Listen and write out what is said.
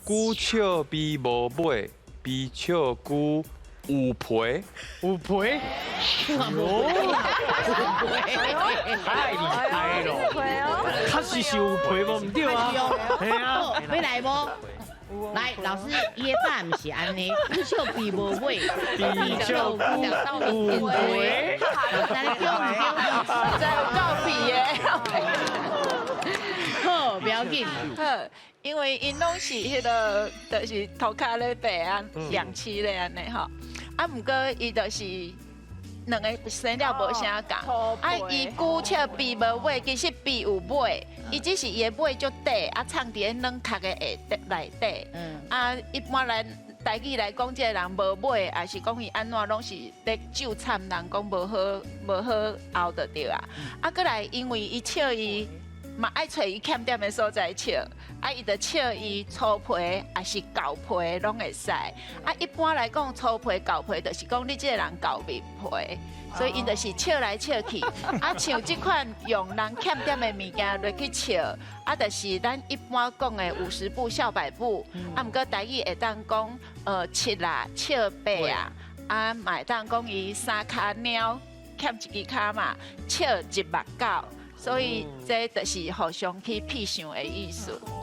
龜笑鱉無尾，鱉笑龜有皮。有皮，太厲害咯！確實是有皮無毋對啊，係啊。欲來無？來，老師，伊的答案毋是按呢，龜笑鱉無尾，鱉笑龜有皮。來對毋對？真有夠皮的。好，不要緊。好，因為𪜶攏是彼个，就是塗跤咧爬啊，兩棲咧按呢吼。啊，毋過伊就是兩个生了無啥仝。啊，伊龜笑鱉無尾，其實鱉有尾，伊只是伊的尾足短，啊，藏佇咧軟殼的下底內底。啊，一般咱台語來講，這个人無尾，抑是講伊按怎攏是咧咒讖人講無好無好後就對啊。啊，閣來因為伊笑伊嘛愛揣伊欠點的所在笑，啊，伊就笑伊粗皮，抑是厚皮攏會使。啊，一般來講，粗皮、厚皮就是講你這个人厚面皮，所以𪜶就是笑來笑去。啊，像這款用人欠點的物件落去笑，啊，就是咱一般講的五十步笑百步。啊，毋過台語會當講，七啊，笑八啊，啊，嘛會當講伊三跤貓欠一支跤嘛，笑一目狗。所以這就是互相去痞想的意思。